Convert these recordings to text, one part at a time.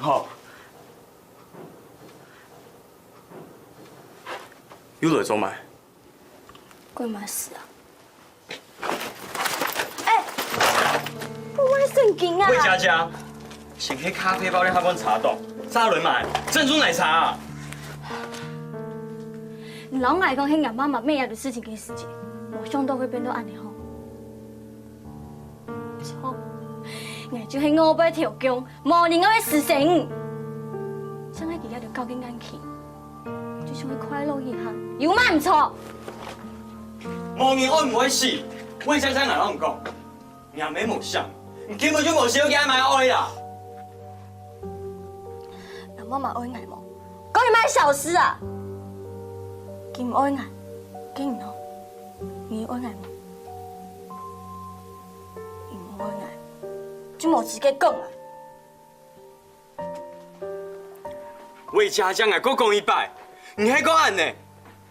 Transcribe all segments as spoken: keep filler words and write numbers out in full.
好。又來做麼个？關麼个事啊？哎，我莫神經啊！魏佳佳，先去咖啡包裡下份茶凍，再來買珍珠奶茶啊！你摎𠊎講，係𠊎媽媽每日个事情个時節，無想到會變到恁呢吼。 著，𠊎就係外背頭弓，無人愛个私生。像𠊎佢這兜搞个硬氣，就想愛快樂一下，有麼毋著？無人愛毋會死，魏佳佳𠊎摎你講，若姆無想，你根本就無需要佢恁愛啦。若媽媽愛𠊎無？講你麼个小事啊！佢毋愛𠊎，該你呢？你愛𠊎無？ 你毋愛𠊎，就無資格講啊！魏佳佳，𠊎過講一擺，你還過恁呢，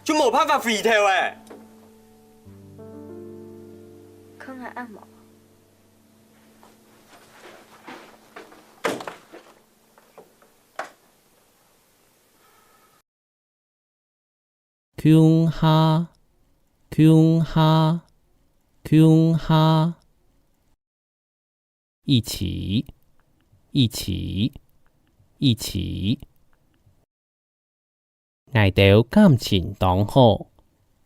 就無辦法回頭欸！看𠊎恁無？ 共下，共下，共下。一起，一起，一起。𠊎兜感情當好，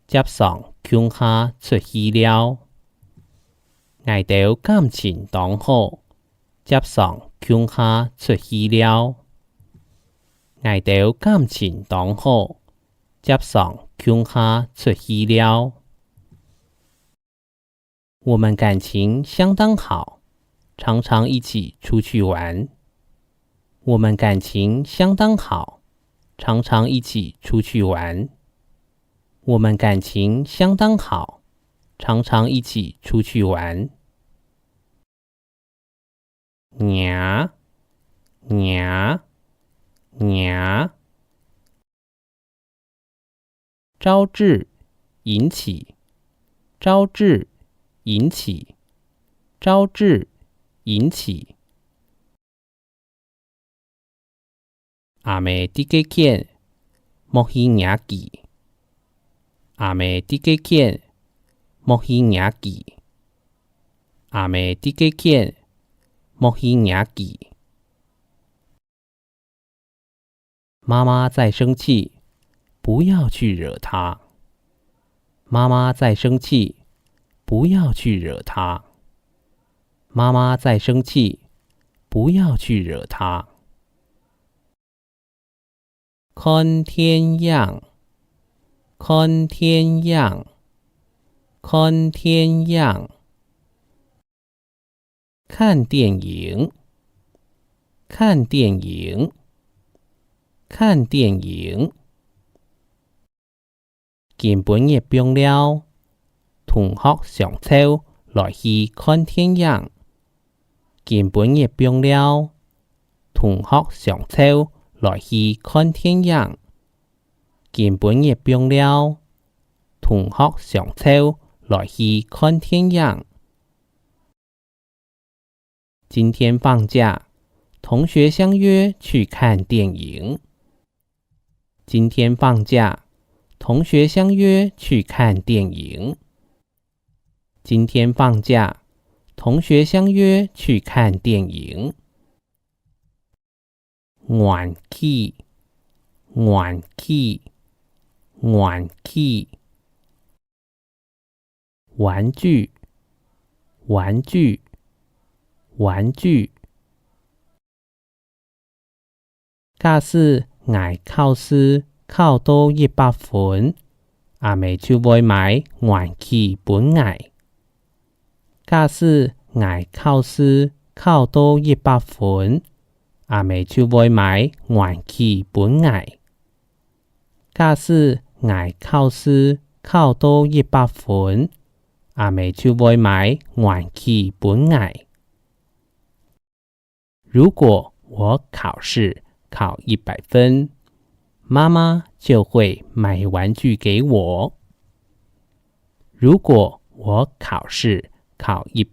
輒常共下出去尞。𠊎兜感情當好， 輒常共下出去尞。𠊎兜感情當好，輒常共下出去尞。我們感情相當好，常常一起出去玩。我們感情相當好，常常一起出去玩。我們感情相當好，常常一起出去玩。 惹，惹，惹。招致，引起，招致，引起，招致，引起。 阿姆在該圈，莫去惹佢。阿姆在該圈，莫去惹佢。阿姆在該圈，莫去惹佢。媽媽在生氣，不要去惹她。媽媽在生氣，不要去惹她。媽媽在生氣，不要去惹她。 看電影，看電影，看電影。看電影，看電影，看電影。 今晡日放尞，同學相湊來去看電影。今晡日放尞，同學相湊來去看電影。今晡日放尞，同學相湊來去看電影。 今天放假，同學相約去看電影。今天放假，同學相約去看電影。今天放假，同學相約去看電影。 玩具，玩具，玩具。玩具，玩具，玩具。假使𠊎考試考到一百分，阿姆就會買玩具分𠊎。 假使𠊎考試考到一百分，阿姆就會買玩具分𠊎。假使𠊎考試考到一百分，阿姆就會買玩具分𠊎。 如果我考試考一百分，媽媽就會買玩具給我。如果我考試考一百分，媽媽就會買玩具給我。